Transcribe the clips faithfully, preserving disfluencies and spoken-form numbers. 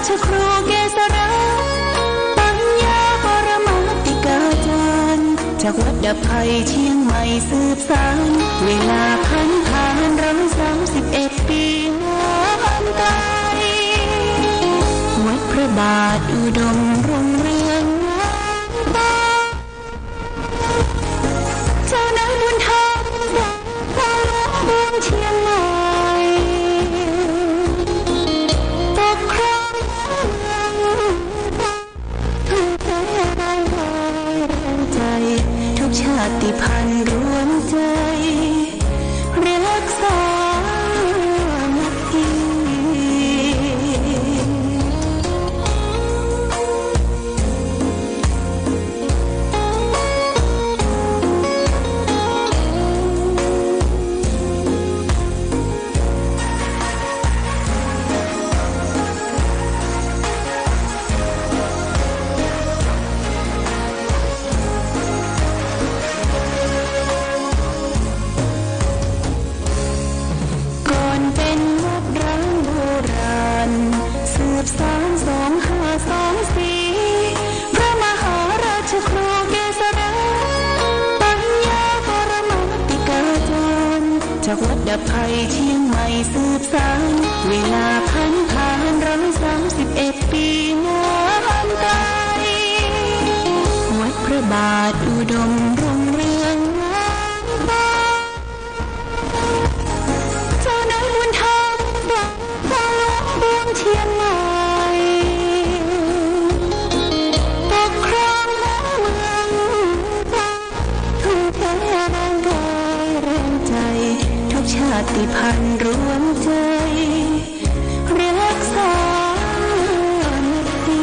ชครูเกษรา ปัญญาปรมาติกาจารย์ จากวัดดับภัยเชียงใหม่สืบสาน เวลาผันผ่านเราสามสิบเอ็ดปีนานไกล วัดพระบาทอุดมรุ่งเรืองงามตา เจ้านายบุญธรรม หลวงเมืองเชียงใหม่ ปกครองเมือง ทุ่มเทแรงกายแรงใจ ทุกชาติพันธุ์รวมใจ รักสามัคคี ก่อนเป็นวัดร้างโบราณ สืบสานสองห้าสองสี่ พระมหาราชครูเกษรา ปัญญาปรมาติกาจารย์ จากวัดดับภัยเชียงใหม่สืบสาน เวลาผันผ่านเราสามสิบเอ็ดปีนานไกล วัดพระบาทอุดมรุ่งเรืองงามตา เจ้านายบุญธรรม หลวงเมืองเชียงใหม่ ปกครองเมือง ทุ่มเทแรงกายแรงใจ ทุกชาติพันธุ์รวมใจ รักสามัคคี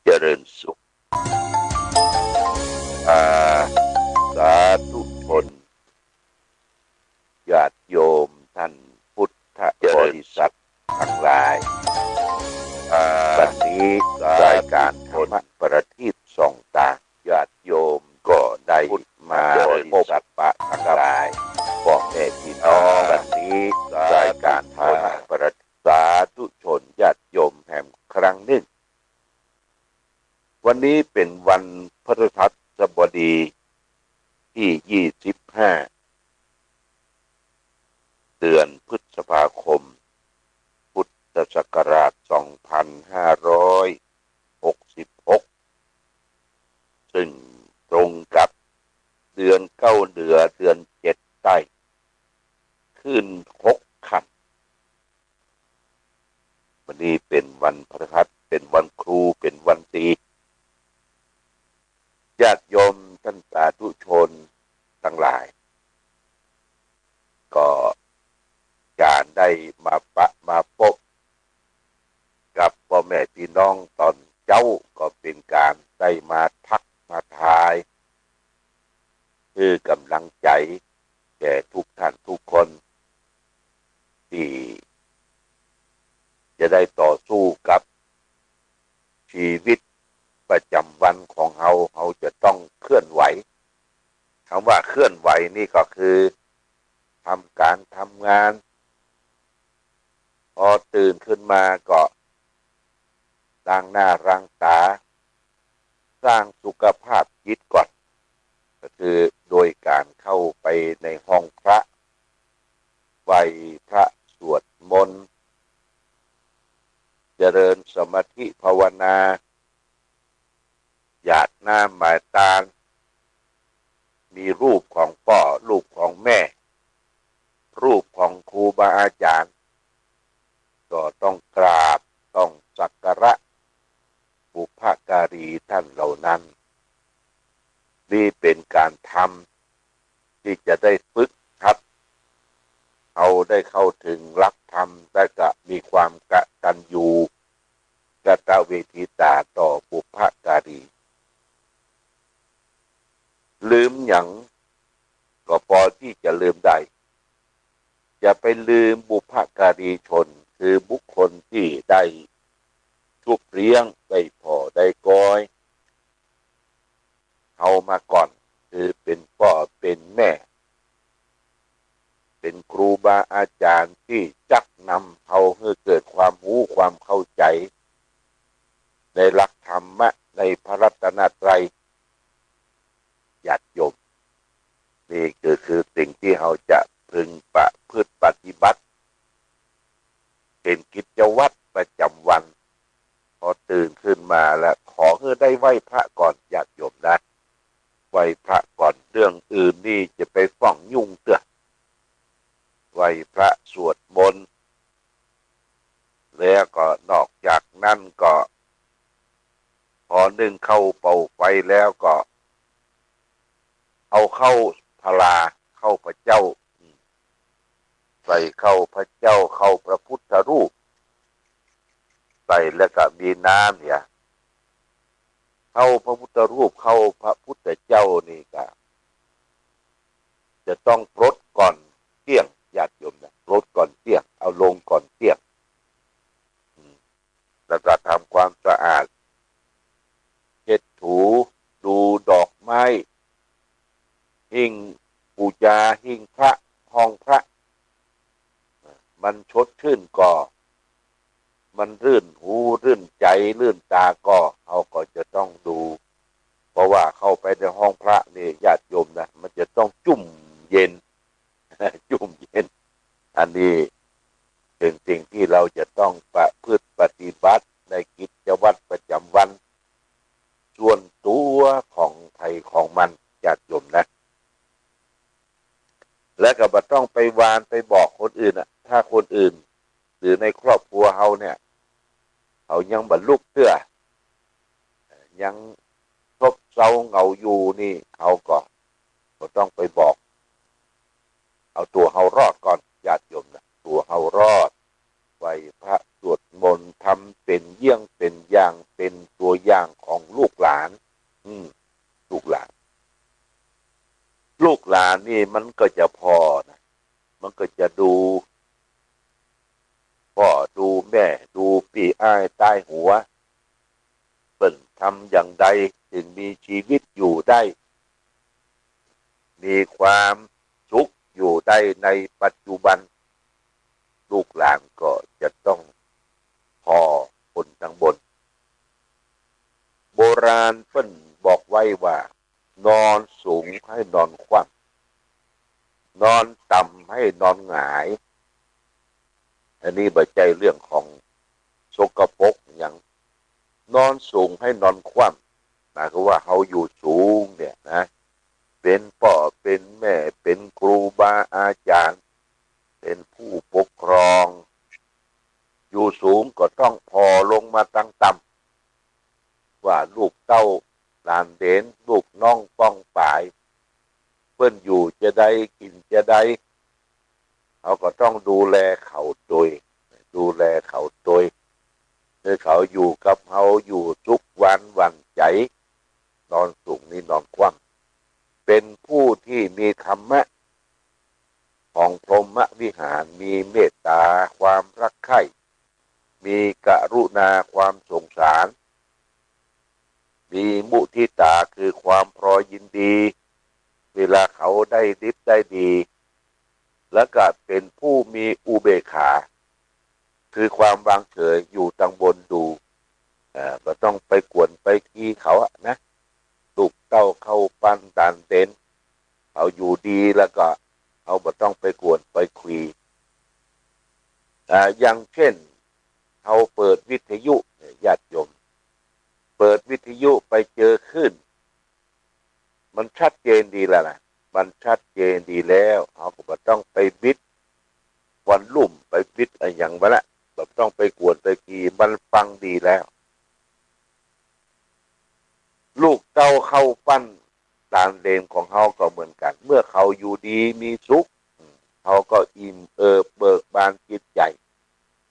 เจริญสุข อ่า สาธุชน ญาติโยมท่านพุทธบริษัททั้งหลาย อ่า วันนี้รายการธรรมประทีปส่องตา ญาติโยมก็ได้มาพบปะกับพ่อแม่พี่น้อง วันนี้รายการธรรมประทีป สาธุชนญาติโยมแหมครั้งหนึ่ง วันนี้เป็นวันพฤหัสบดีที่ยี่สิบห้า เดือนพฤษภาคม พุทธศักราชสองพันห้าร้อยหกสิบหก ซึ่งตรงกับเดือนเก้าเหนือ เดือนเจ็ดใต้ ขึ้นหกค่ำ วันนี้เป็นวันพฤหัส เป็นวันครู เป็นวันดี ญาติโยมท่านสาธุชนทั้งหลาย ก็การได้มาปะมาปะกับพ่อแม่พี่น้องตอนเจ๊า ก็เป็นการได้มาทักมาทาย คือกำลังใจ๋แก่ทุกท่านทุกคน ตี้จะได้ต่อสู้กับชีวิตประจำวันของเฮา เฮาจะต้องเคลื่อนไหว กำว่าเคลื่อนไหวนี่ก็คือทำก๋านทำงาน พอตื่นขึ้นมาก็ล้างหน้าล้างต๋า สร้างสุขภาพจิตก่อน ก็คือโดยการเข้าไปในห้องพระ ไหว้พระสวดมนต์ เจริญสมาธิภาวนา หยาดน้ำหยาดตาน มีรูปของป้อ รูปของแม่ รูปของครูบาอาจ๋ารย์ ก็ต้องกราบ ต้องสักการะบุพการีท่านเหล่านั้น นี่เป็นการทำที่จะได้ฝึกหัด เฮาได้เข้าถึงหลักธรรม ได้กะมีความกตัญญูกตเวทิตาต่อบุพการี ลืมหยังก็ปอตี้จะลืมได้ ลืมบุพการีชน คือบุคคลตี้ได้ชุบเลี้ยง ได้ผ่อได้ก๋อยเฮามาก่อน คือเป๋นป้อเป๋นแม่ เป๋นครูบาอาจ๋ารย์ตี้จักนำเฮาหื้อเกิดความฮู้ความเข้าใจ๋ ในหลักธรรมะ ในพระรัตนตรัย ญาติโยม นี่ก็คือสิ่งตี้เฮาจะพึงประพฤติปฏิบัติ เป๋นกิจวัตรประจ๋ำวัน พอตื่นขึ้นมาแล้ว ขอหื้อได้ไหว้พระก่อน ญาติโยมนะ ไหว้พระก่อน เรื่องอื่นนี่จะไปฟ้องยุ่งเตื้อ ไหว้พระสวดมนต์ แล้วก็นอกจากนั้นก็ พอนึ่งข้าวเป่าไฟแล้วก็ เอาข้าวพลา ข้าวพระเจ้า ใส่ข้าวพระเจ้า ข้าวพระพุทธรูป ใส่แล้วก็มีน้ำเนี่ย ข้าวพระพุทธรูป ข้าวพระพุทธเจ้านี่ก็ จะต้องปลดก่อนเตี้ยง ญาติโยมนะ ปลดก่อนเตี้ยง เอาลงก่อนเตี้ยง อืม แล้วก็ทำความสะอาด เช็ดถู ดูดอกไม้ หิ้งปู๋จา หิ้งพระ ห้องพระ มันสดชื่นก่อ มันรื่นหูรื่นใจ๋รื่นตาก่อ เฮาก็จะต้องดู เพราะว่าเข้าไปในห้องพระนี่ ญาติโยมนะ มันจะต้องจุ่มเย็น จุ่มเย็น อันนี้เป๋นสิ่งตี้เฮาจะต้องประพฤติปฏิบัติในกิจวัตรประจ๋ำวัน ส่วนตั๋วของใผของมัน ญาติโยมนะ และก็บ่ต้องไปวานไปบอกคนอื่นอะ ถ้าคนอื่น หรือในครอบครัวเฮาเนี่ย เขายังบ่ลุกเตื้อ ยังซบเซาเหงาอยู่นี่ เฮาก็บ่ต้องไปบอก เอาตั๋วเฮารอดก่อน ญาติโยมนะ ตั๋วเฮารอด ไหว้พระสวดมนต์ ทำเป๋นเยี่ยงเป๋นอย่าง เป๋นตั๋วอย่างของลูกหลาน อืม ลูกหลาน ลูกหลานนี่มันก็จะผ่อนะ มันก็จะดูป้อดูแม่ ดูปี้อ้ายใต้หัว เปิ้นทำอย่างใดจึงมีชีวิตอยู่ได้ มีความสุขอยู่ได้ในปัจจุบัน ลูกหลานก็จะต้องผ่อขึ้นตังบน โบราณเปิ้นบอกไว้ว่า นอนสูงให้นอนคว่ำ นอนต่ำให้นอนหงาย อันนี้บ่ใจ้เรื่องของสกปรกหยัง นอนสูงให้นอนคว่ำ หมายความว่าเฮาอยู่สูงเนี่ยนะ เป๋นป้อเป๋นแม่ เป๋นครูบาอาจ๋ารย์ เป๋นผู้ปกครอง อยู่สูงก็ต้องผ่อลงมาตังต่ำ ว่าลูกเต้าหลานเหลน ลูกน้องป้องป๋าย เปิ้นอยู่จาใดกิ๋นจาใด เฮาก็ต้องดูแลเขาโตย ดูแลเขาโตย หื้อเขาอยู่กับเฮาอยู่สุขหวานหวั่นใจ๋ นอนสูงนี่นอนคว่ำ เป๋นผู้ตี้มีธรรมะของพรหมวิหาร มีเมตต๋า ความรักใคร่ มีกรุณา ความสงสาร มีมุทิตา คือความพลอยยินดี เวลาเขาได้ดิบได้ดี แล้วก็เป๋นผู้มีอุเบกขา คือความวางเฉยอยู่ตังบนดู อ่า บ่ต้องไปกวนไปกีเขาอะนะ ลูกเต้าเข้าปั้นหลานเหลน เขาอยู่ดีแล้วก็ เฮาบ่ต้องไปกวนไปกี อ่า อย่างเช่น เฮาเปิดวิทยุเนี่ย ญาติโยม เปิดวิทยุไปเจอคลื่น มันชัดเจนดีแล้วนะ มันชัดเจนดีแล้ว เฮาก็บ่ต้องไปบิดวอลลุ่ม ไปบิดอะหยังมันละ บ่ต้องไปกวนไปกี มันฟังดีแล้ว ลูกเต้าเข้าปั้นหลานเหลนของเฮาก็เหมือนกั๋น เมื่อเขาอยู่ดีมีสุข เฮาก็อิ่มเอิบเบิกบานจิตใจ๋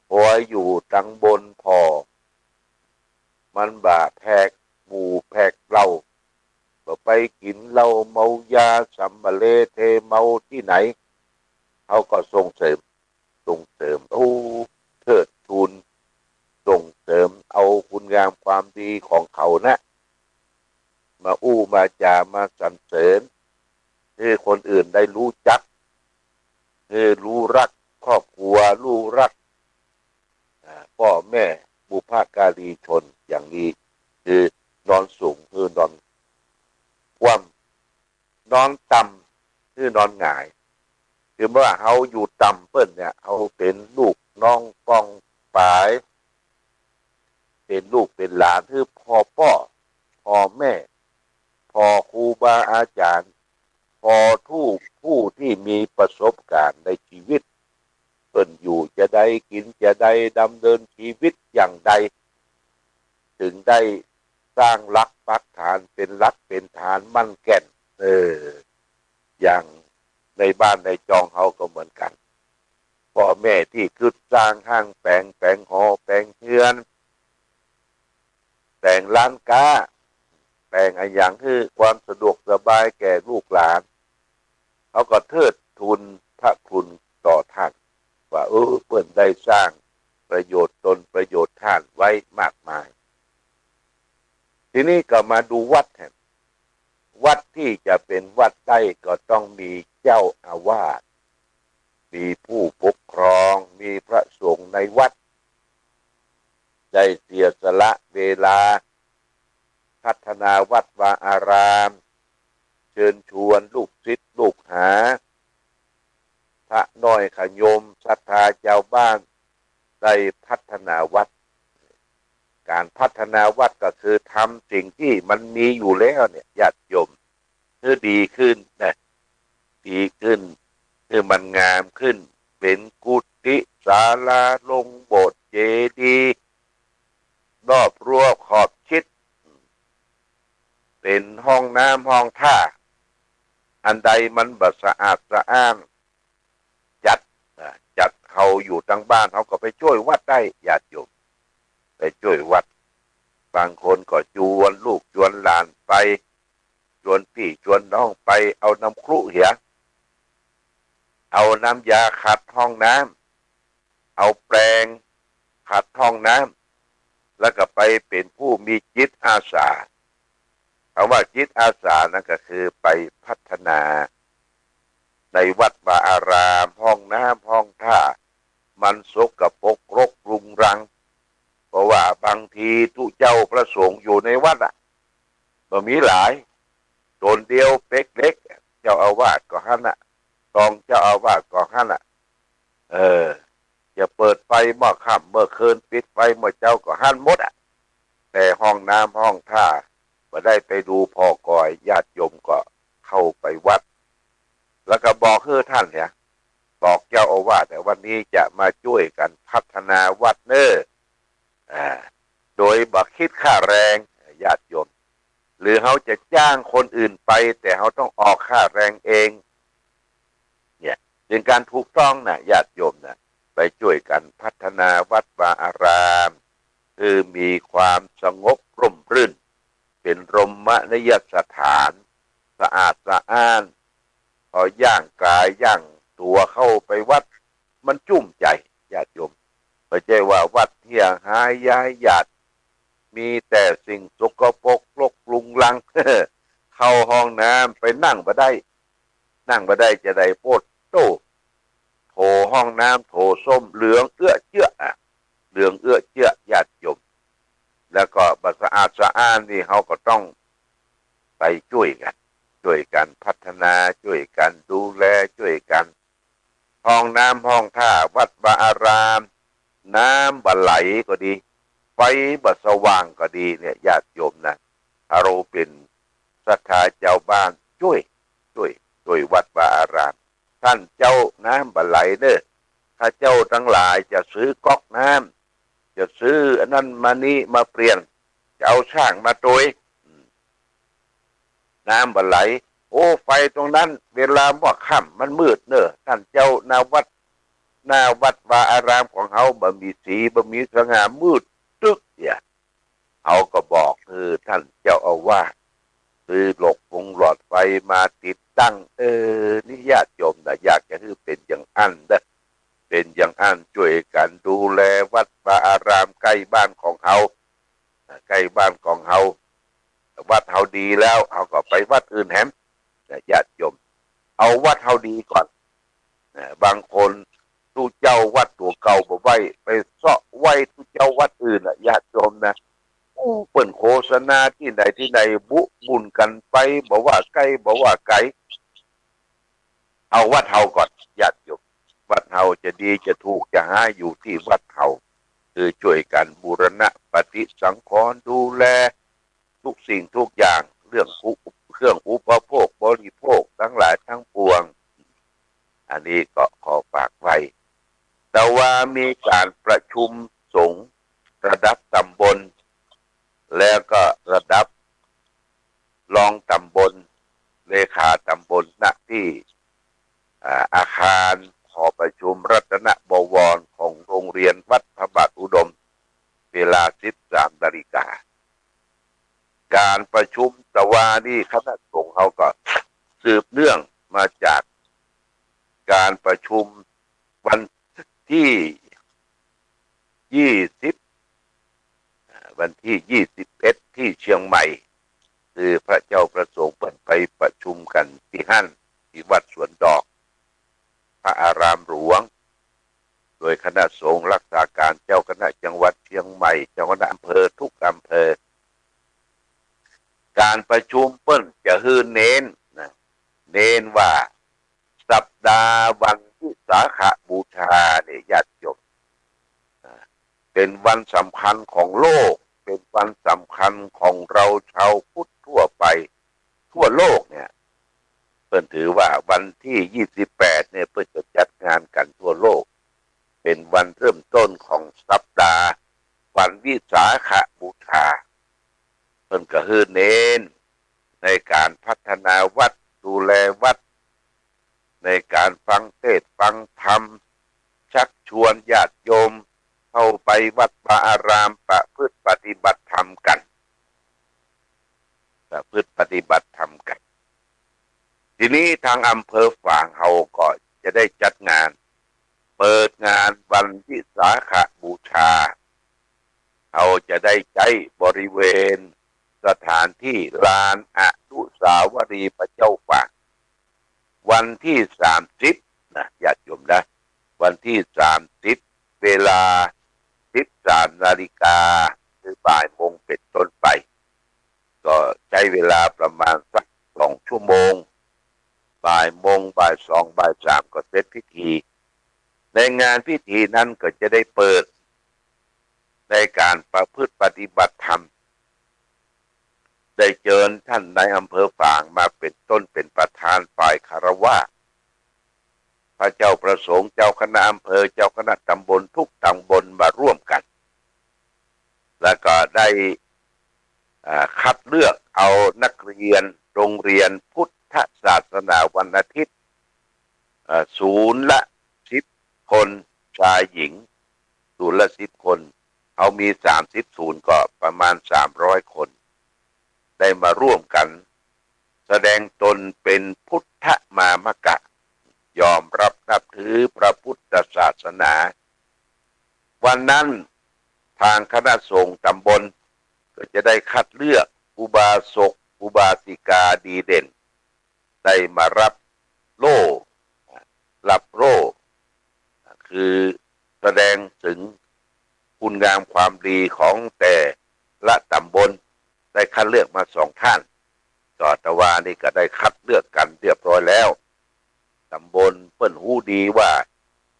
พออยู่ตังบนผ่อ มันบ่าแผกหมู่แผกเหล้า บ่ไปกิ๋นเหล้าเมายาสัมมะเลเทเมาตี้ไหน เฮาก็ส่งเสริม ส่งเสริม โอ้ เทิดทูน ส่งเสริมเอาคุณงามความดีของเขานะ มาอู้มาจ๋ามาสรรเสริญ หื้อคนอื่นได้ฮู้จัก หื้อฮู้ฮักครอบครัว ฮู้ฮัก อ่า ป้อแม่บุพการีชนอย่างนี้ คือนอนสูง คือนอนคว่ำ นอนต่ำ คือนอนหงาย คือเมื่อเฮาอยู่ต่ำเปิ้นเนี่ย เฮาเป๋นลูกน้องป้องป๋าย เป๋นลูกเป๋นหลาน คือผ่อป้อ ผ่อแม่ ผ่อครูบาอาจ๋ารย์ ผ่อทุกผู้ตี้มีประสบก๋ารณ์ในจีวิต เปิ้นอยู่จาใด กิ๋นจาใด ดำเนินจีวิตอย่างใด เถิงได้สร้างฮักปักฐานเป๋นฮักเป๋นฐานมั่นแก่น เออ อย่างในบ้านในจองเฮาก็เหมือนกั๋น ป้อแม่ตี้กึ๊ดสร้างห้างแป๋ง แป๋งหอ แป๋งเฮือน แป๋งร้านก๊า แป๋งอะหยังหื้อความสะดวกสบายแก่ลูกหลาน เฮาก็เทิดทูนพระคุณต่อท่าน ว่า เออ เปิ้นได้สร้างประโยชน์ตนประโยชน์ท่านไว้มากมาย ทีนี้ก็มาดูวัดแหม วัดตี้จะเป๋นวัดได้ก็ต้องมีเจ้าอาวาส มีผู้ปกครอง มีพระสงฆ์ในวัด ได้เสียสละเวลา พัฒนาวัดวาอาราม เชิญชวนลูกศิษย์ลูกหา พระน้อยขะโยม ศรัทธาจาวบ้าน ได้พัฒนาวัด ก๋านพัฒนาวัดก็คือทำสิ่งตี้มันมีอยู่แล้วเนี่ย ญาติโยม หื้อดีขึ้นนะ ดีขึ้น หื้อมันงามขึ้น เป๋นกุฏิ ศาลา โลงโบสถ์ เจดีย์ รอบรั้วขอบชิด เป๋นห้องน้ำห้องท่า อันใดมันบ่สะอาดสะอ้าน จัด อ่า จัด เฮาอยู่ตังบ้านเฮาก็ไปจ้วยวัดได้ ญาติโยม ไปจ้วยวัด บางคนก็จวนลูกจวนหลานไป จวนปี้จวนน้องไป เอาน้ำครุเหีย เอาน้ำยาขัดห้องน้ำ เอาแปรงขัดห้องน้ำ แล้วก็ไปเป๋นผู้มีจิตอาสา คำว่าจิตอาสานั้นก็คือไปพัฒนาในวัดวาอาราม ห้องน้ำห้องท่า มันสกปรกรกรุงรัง เพราะว่าบางทีตุ๊เจ้าพระสงฆ์อยู่ในวัดอะ บ่มีหลาย ต๋นเดียวเป๊กเล็ก เจ้าอาวาสก็หั้นน่ะ รองเจ้าอาวาสก็หั้นน่ะ เออ จะเปิดไฟเมื่อค่ำเมื่อคืน ปิดไฟเมื่อเจ๊าก็หั้นหมดอะ แต่ห้องน้ำห้องท่า บ่ได้ไปดูผ่อกอย ญาติโยมก็เข้าไปวัด แล้วก็บอกหื้อท่านเนี่ย บอกเจ้าอาวาสเนี่ย วันนี้จะมาจ้วยกั๋นพัฒนาวัดเน่อ อ่า โดยบ่คิดค่าแรง ญาติโยม หรือเฮาจะจ้างคนอื่นไป แต่เฮาต้องออกค่าแรงเอง เนี่ย เป๋นก๋านถูกต้องนะ ญาติโยมนะ ไปจ้วยกั๋นพัฒนาวัดวาอาราม คือมีความสงบร่มรื่น เป๋นรมณียสถาน สะอาดสะอ้าน พอย่างก๋ายย่างตั๋วเข้าไปวัด มันจุ้มใจ๋ ญาติโยม บ่ใจ้ว่าวัดเหียหายย้ายหยาด มีแต่สิ่งสกปรกรกรุงรัง เข้าห้องน้ำไปนั่งบ่ได้ นั่งบ่ได้จาใด โป๊ดโต้ โถห้องน้ำโถส้วมเหลืองเอื้อเจื้ออะ เหลืองเอื้อเจื้อ ญาติโยม แล้วก็บ่สะอาดสะอ้านนี่ เฮาก็ต้องไปจ้วยกั๋น จ้วยกั๋นพัฒนา จ้วยกั๋นดูแล จ้วยกั๋น ห้องน้ำห้องท่าวัดวาอาราม น้ำบ่ไหลก็ดี ไฟบ่สว่างก็ดีเนี่ย ญาติโยมนะ เฮาเป๋นศรัทธาจาวบ้าน จ้วย จ้วย จ้วยวัดวาอาราม ท่านเจ้า น้ำบ่ไหลเน่อ ข้าเจ้าตังหลายจะซื้อก๊อกน้ำ จะซื้ออันนั้นมานี้มาเปลี่ยน จะเอาช่างมาตวย อืม น้ำบ่ไหล โอ้ ไฟตรงนั้น เวลาเมื่อค่ำมันมืดเน่อ ท่านเจ้า หน้าวัด หน้าวัดวาอารามของเฮาบ่มีสี บ่มีสง่า มืดตึ๊กเหีย เฮาก็บอกหื้อท่านเจ้าอาวาส ซื้อหลกฟงหลอดไฟมาติดตั้ง เออ นี่ญาติโยมนะ อยากจะหื้อเป๋นอย่างอั้นเน่อ เป๋นอย่างอั้น จ้วยกั๋นดูแลวัดวาอารามใก้บ้านของเฮา อ่า ใก้บ้านของเฮา วัดเฮาดีแล้ว เฮาก็ไปวัดอื่นแหม นะ ญาติโยม เอาวัดเฮาดีก่อน นะ บางคนตุ๊เจ้าวัดตั๋วเก่าบ่ไหว้ ไปเซาะไหว้ตุ๊เจ้าวัดอื่นน่ะ ญาติโยมนะ โอ้ เปิ้นโฆษณาตี้ไหนตี้ไหน บุบุ่นกั๋นไป บ่ว่าใก้ บ่ว่าไก๋ เอาวัดเฮาก่อน ญาติโยม วัดเฮาจะดีจะถูกจะหาอยู่ตี้วัดเฮา คือจ้วยกั๋นบูรณะปฏิสังขรณ์ ดูแลทุกสิ่งทุกอย่าง เรื่องอุ เครื่องอุปโภคบริโภคตังหลายตังปวง อันนี้ก็ขอฝากไว้ แต่ว่ามีก๋านประชุมสงฆ์ระดับต๋ำบล แล้วก็ระดับรองต๋ำบล เลขาต๋ำบล ณ ตี้ อ่า อาคารหอประชุมรัตนบวรของโรงเรียนวัดพระบาทอุดม เวลาสิบสามนาฬิกา ก๋านประชุมตะวานี้คณะสงฆ์เฮาก็สืบเนื่องมาจากก๋านประชุมวันตี้ยี่สิบ อ่า วันตี้ยี่สิบเอ็ดตี้เชียงใหม่ คือพระเจ้าพระสงฆ์เปิ้นไปประชุมกั๋นตี้หั้น ตี้วัดสวนดอก พระอารามหลวง โดยคณะสงฆ์รักษาก๋านเจ้าคณะจังหวัดเชียงใหม่ เจ้าคณะอำเภอทุกอำเภอ ก๋านประชุมเปิ้นจะหื้อเน้นนะ เน้นว่าสัปดาห์วันวิสาขบูชาเนี่ย ญาติโยม อ่า เป๋นวันสำคัญของโลก เป๋นวันสำคัญของเฮาจาวพุทธทั่วไป ทั่วโลกเนี่ย เปิ้นถือว่าวันตี้ยี่สิบแปดเนี่ย เปิ้นจะจัดงานกั๋นทั่วโลก เป๋นวันเริ่มต้นของสัปดาห์วันวิสาขบูชา เปิ้นก็หื้อเน้นในก๋านพัฒนาวัด ดูแลวัด ในก๋านฟังเทศน์ฟังธรรม ชักชวนญาติโยมเข้าไปวัดวาอารามประพฤติปฏิบัติธรรมกั๋น ประพฤติปฏิบัติธรรมกั๋น ทีนี้ตางอำเภอฝางเฮาก็จะได้จัดงาน เปิดงานวันวิสาขบูชา เฮาจะได้ใจ๊บริเวณสถานตี้ลานอนุสาวรีย์พระเจ้าฝาง วันตี้สามสิบนะ ญาติโยมนะ วันตี้สามสิบ เวลาสิบสามนาฬิกา คือบ่ายโมงเป๋นต้นไป ก็ใจ๊เวลาประมาณสักสองชั่วโมง บ่ายโมง บ่ายสอง บ่ายสาม ก็เสร็จพิธี ในงานพิธีนั้นก็จะได้เปิดในก๋านประพฤติปฏิบัติธรรม ได้เจิญต้านนายอำเภอฝางมาเป๋นต้นเป๋นประธานฝ่ายคฤหัสถ์ พระเจ้าพระสงฆ์ เจ้าคณะอำเภอ เจ้าคณะต๋ำบล ทุกต๋ำบลมาร่วมกั๋น แล้วก็ได้ อ่า คัดเลือกเอานักเรียนโรงเรียนพุทธศาสนาวันอาทิตย์ อ่า ศูนย์ละสิบคน ชายหญิง ศูนย์ละสิบคน เฮามีสามสิบศูนย์ก็ประมาณสามร้อยคน ได้มาร่วมกั๋น แสดงตนเป๋นพุทธมามกะ ยอมรับนับถือพระพุทธศาสนา วันนั้นตางคณะสงฆ์ต๋ำบลก็จะได้คัดเลือกอุบาสกอุบาสิกาดีเด่น ได้มาฮับโล่ ฮับโล่ คือแสดงเถิงคุณงามความดีของแต่ละต๋ำบล ได้คัดเลือกมาสองต้าน ก็ตะวานี้ก็ได้คัดเลือกกั๋นเรียบร้อยแล้ว ต๋ำบลเปิ้นฮู้ดีว่า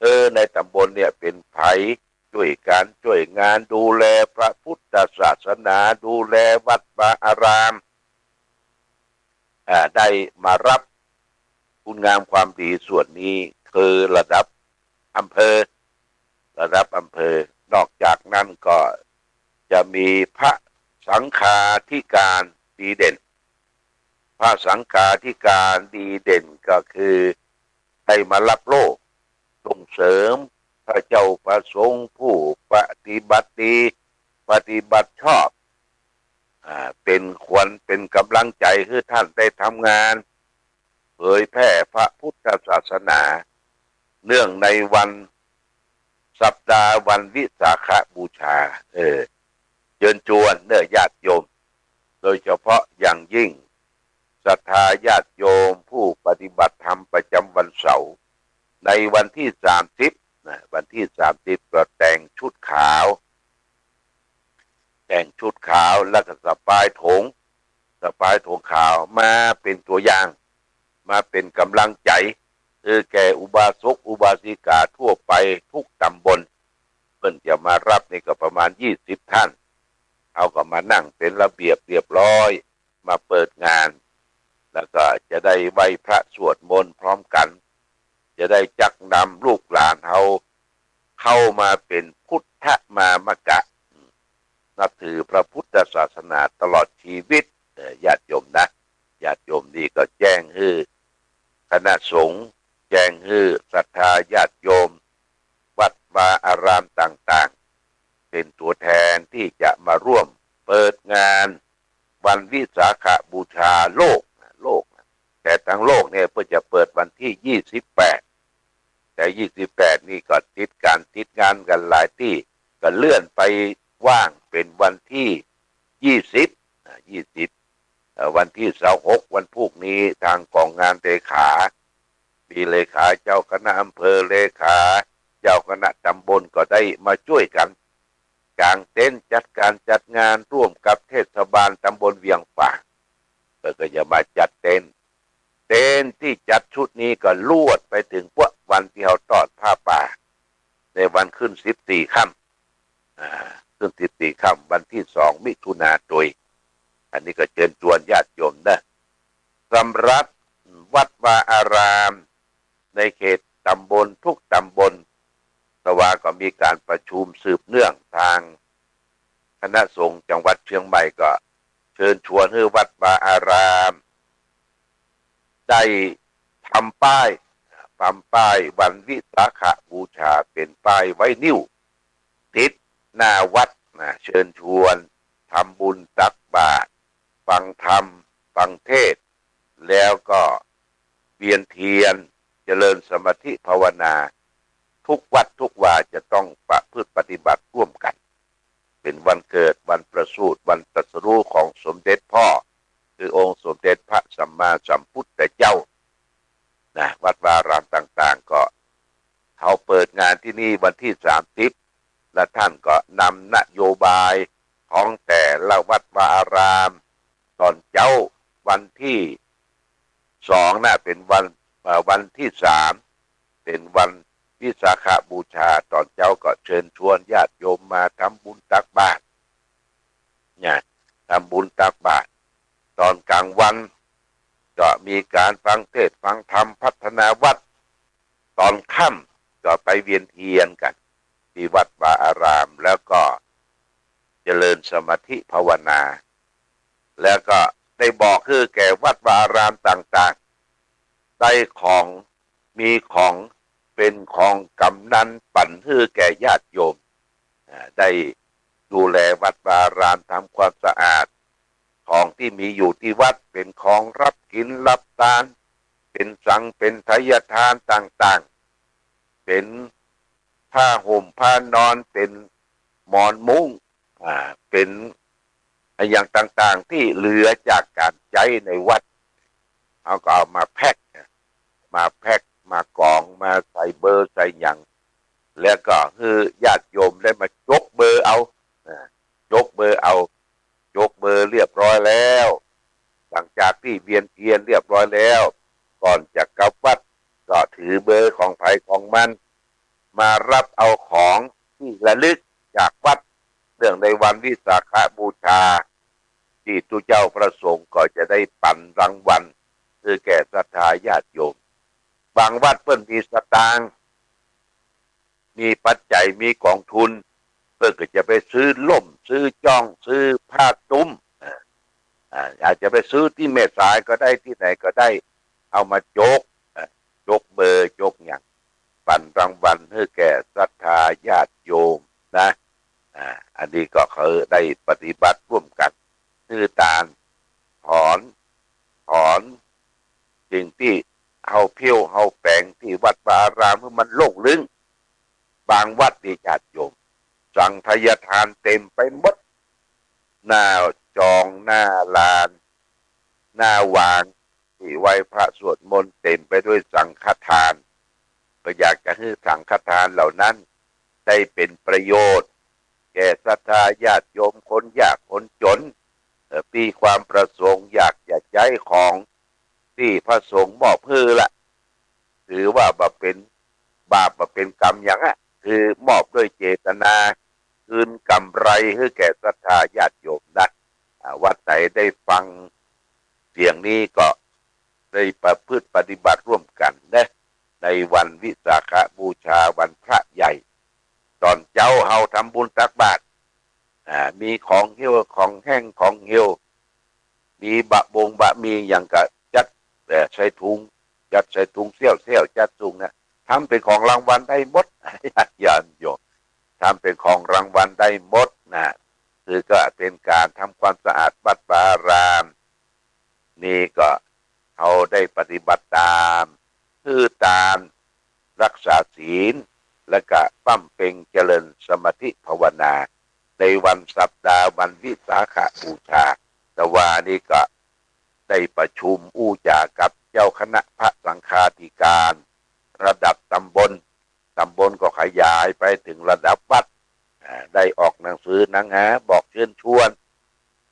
เออ ในต๋ำบลเนี่ยเป๋นใผ จ้วยก๋านจ้วยงานดูแลพระพุทธศาสนา ดูแลวัดวาอาราม อ่า ได้มาฮับคุณงามความดีส่วนนี้ คือระดับอำเภอ ระดับอำเภอ นอกจากนั้นก็จะมีพระสังฆาธิการดีเด่น พระสังฆาธิการดีเด่นก็คือได้มาฮับโล่ ส่งเสริมพระเจ้าพระสงฆ์ผู้ปฏิบัติดี ปฏิบัติชอบ อ่า เป๋นขวัญเป๋นก๋ำลังใจ๋หื้อต้านได้ทำงานเผยแพร่พระพุทธศาสนา เนื่องในวัน สัปดาห์วันวิสาขบูชา เออ เจิญจวนเน่อญาติโยม โดยเฉพาะอย่างยิ่งศรัทธาญาติโยมผู้ปฏิบัติธรรมประจำวันเสาร์ ในวันตี้สามสิบนะ วันตี้สามสิบก็แต่งชุดขาว แต่งชุดขาวแล้วก็สะพายถง สะพายถงขาวมาเป๋นตั๋วอย่าง มาเป๋นก๋ำลังใจ๋ เออ แก่อุบาสกอุบาสิกาทั่วไปทุกต๋ำบล เปิ้นจะมาฮับนี่ก็ประมาณยี่สิบท่าน เฮาก็มานั่งเป๋นระเบียบเรียบร้อย มาเปิดงาน แล้วก็จะได้ไหว้พระสวดมนต์พร้อมกั๋น จะได้จักนำลูกหลานเฮาเข้ามาเป๋นพุทธมามกะ นับถือพระพุทธศาสนาตลอดชีวิต เอ่อ ญาติโยมนะ ญาติโยมนี่ก็แจ้งหื้อคณะสงฆ์ แจ้งหื้อศรัทธาญาติโยม วัดวาอารามต่างๆ เป๋นตั๋วแทนตี้จะมาร่วมเปิดงานวันวิสาขบูชาโลก โลก แต่ตังโลกเนี่ยเปิ้นจะเปิดวันตี้ยี่สิบแปด แต่ยี่สิบแปดนี่ก็ติดก๋านติดงานกั๋นหลายตี้ ก็เลื่อนไปว่างเป๋นวันตี้ยี่สิบ อ่า ยี่สิบ เอ่อ วันตี้ซาวหก วันพูกนี้ ตางก๋องงานเลขา มีเลขาเจ้าคณะอำเภอ เลขาเจ้าคณะต๋ำบลก็ได้มาจ้วยกั๋น ก๋างเต็นท์จัดก๋านจัดงานร่วมกับเทศบาลต๋ำบลเวียงฝาง เปิ้นก็จะมาจัดเต็นท์ เต็นท์ตี้จัดชุดนี้ก็ลวดไปเถิงพวกวันตี้เฮาตอดผ้าป่า ในวันขึ้นสิบสี่ค่ำ อ่า ขึ้นสิบสี่ค่ำ วันตี้สองมิถุนาโตย อันนี้ก็เจิญจวนญาติโยมนะ สำหรับวัดวาอารามในเขตต๋ำบลทุกต๋ำบล แต่ว่าก็มีก๋านประชุมสืบเนื่อง ตางคณะสงฆ์จังหวัดเชียงใหม่ก็เจิญชวนหื้อวัดวาอาราม ได้ทำป้าย ทำป้ายวันวิสาขบูชาเป๋นป้ายไวนิล ติดหน้าวัดนะ เจิญชวนทำบุญตักบาตร ฟังธรรม ฟังเทศน์ แล้วก็เวียนเทียน เจริญสมาธิภาวนา ทุกวัดทุกวาจะต้องประพฤติปฏิบัติร่วมกั๋น เป๋นวันเกิด วันประสูติ วันตรัสรู้ของสมเด็จพ่อ คือองค์สมเด็จพระสัมมาสัมพุทธเจ้า นะ วัดวาอารามต่างๆ ก็ เฮาเปิดงานตี้นี่วันตี้สามสิบ และต้านก็นำนโยบายของแต่ละวัดวาอาราม ต๋อนเจ๊าวันตี้สองนะ เป๋นวัน เอ่อ วันตี้สาม เป๋นวันวิสาขบูชา ต๋อนเจ๊าก็เจิญชวนญาติโยมมาทำบุญตักบาตร เนี่ย ทำบุญตักบาตร ต๋อนก๋างวันก็มีก๋านฟังเทศน์ฟังธรรมพัฒนาวัด ต๋อนค่ำก็ไปเวียนเทียนกั๋นตี้วัดวาอาราม แล้วก็เจริญสมาธิภาวนา แล้วก็ได้บอกหื้อแก่วัดวาอารามต่างๆ ได้ของ มีของเป๋นของกำนันปั๋นหื้อแก่ญาติโยม อ่า ได้ดูแลวัดวาอาราม ทำความสะอาด ของตี้มีอยู่ตี้วัด เป๋นของฮับกิ๋นฮับตาน เป๋นสัง เป๋นไทยทานต่างๆ เป๋นผ้าห่มผ้านอน เป๋นหมอนมุ้ง อ่า เป๋นอะหยังต่างๆ ตี้เหลือจากก๋านใจ๊ในวัด เฮาก็เอามาแพ็ค มาแพ็ค มากอง มาใส่เบอร์ใส่หยัง แล้วก็หื้อญาติโยมได้มาจกเบอร์เอา อ่า จกเบอร์เอา จกเบอร์เรียบร้อยแล้ว หลังจากตี้เวียนเทียนเรียบร้อยแล้ว ก่อนจะกลับวัด ก็ถือเบอร์ของใผของมัน มาฮับเอาของตี้ระลึกจากวัด เนื่องในวันวิสาขบูชา ตี้ตุ๊เจ้าพระสงฆ์ก็จะได้ปั๋นรางวัลหื้อแก่ศรัทธาญาติโยม บางวัดเปิ้นมีสตางค์ มีปัจจัย มีกองทุน เปิ้นก็จะไปซื้อล่ม ซื้อจ้อง ซื้อผ้าตุ้ม อ่า อ่า อาจจะไปซื้อตี้แม่สายก็ได้ ตี้ไหนก็ได้ เอามาจก อ่า จกเบอร์ จกหยัง ปั๋นรางวัลหื้อแก่ศรัทธาญาติโยมนะ อ่า อันนี้ก็คือได้ปฏิบัติร่วมกั๋น หื้อตาน ถอน ถอนสิ่งตี้เฮาเผี้ยวเฮาแป๋งตี้วัดวาอารามหื้อมันโล่งลึง บางวัดนี่ญาติโยม สังฆทานเต็มไปหมด หน้าจอง หน้าลาน หน้าวาง ตี้ไหว้พระสวดมนต์เต็มไปด้วยสังฆทาน ก็อยากจะหื้อสังฆทานเหล่านั้นได้เป๋นประโยชน์แก่ศรัทธาญาติโยมคนยากคนจ๋น เอ่อ มีความประสงค์อยากจะใจ๊ของตี้พระสงฆ์มอบหื้อละ ถือว่าบ่เป๋นบาปบ่เป๋นกรรมหยังอะ คือมอบด้วยเจตนา คืนกำไรหื้อแก่ศรัทธาญาติโยมนะ อ่า วัดไหนได้ฟังเสียงนี้ก็ได้ประพฤติปฏิบัติร่วมกั๋นนะ ในวันวิสาขบูชาวันพระใหญ่ ต๋อนเจ๊าเฮาทำบุญตักบาตร อ่า มีของเหี่ยวของแห้งของเหี่ยว มีบะบงบะหมี่หยังก็จัด เอ่อ ใส่ถุง จัดใส่ถุงเสี้ยวๆ จัดสุงนะ ทำเป๋นของรางวัลได้หมด ญาติโยม ทำเป๋นของรางวัลได้หมดนะ คือก็เป๋นก๋านทำความสะอาดวัดวาอาราม นี่ก็เฮาได้ปฏิบัติต๋าม หื้อตาน รักษาศีล และก็บำเพ็ญเจริญสมาธิภาวนา ในวันสัปดาห์วันวิสาขบูชา แต่ว่านี่ก็ได้ประชุมอู้จ๋ากับเจ้าคณะพระสังฆาธิการระดับตำบล ตำบลก็ขยายไปเถิงระดับวัด อ่า ได้ออกหนังสือหนังหาบอกเชิญชวน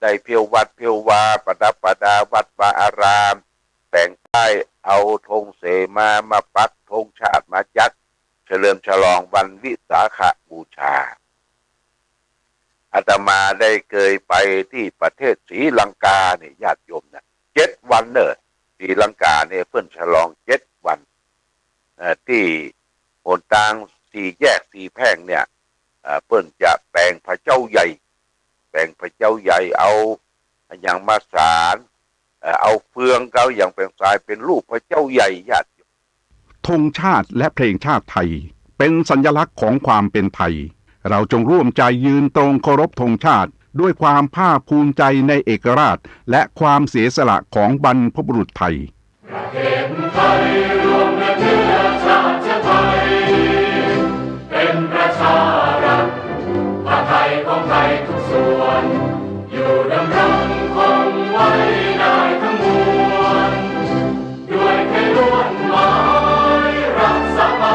ได้เที่ยววัดเที่ยววา ประดับประดาวัดวาอาราม แป๋งป้าย เอาธงเสมามาปัก ธงชาติมาจัด เฉลิมฉลองวันวิสาขบูชา อาตมาได้เกยไปตี้ประเทศศรีลังกาเนี่ย ญาติโยมนะ เจ็ดวันเน่อ ศรีลังกาเนี่ยเปิ้นฉลองเจ็ดวัน เอ่อ ตี้หนตางสี่แยกสี่แพร่งเนี่ย เอ่อ เปิ้นจะแป๋งพระเจ้าใหญ่ แป๋งพระเจ้าใหญ่ เอาอะหยังมาสาน เอ่อ เอาเฟืองเอาอะหยังแป๋งสายเป๋นรูปพระเจ้าใหญ่ ญาติโยม ธงชาติและเพลงชาติไทย เป็นสัญลักษณ์ของความเป็นไทย เราจงร่วมใจยืนตรงเคารพธงชาติ ด้วยความภาคภูมิใจในเอกราช และความเสียสละของบรรพบุรุษไทย ประเทศไทยรวมเป็นเชื้อชา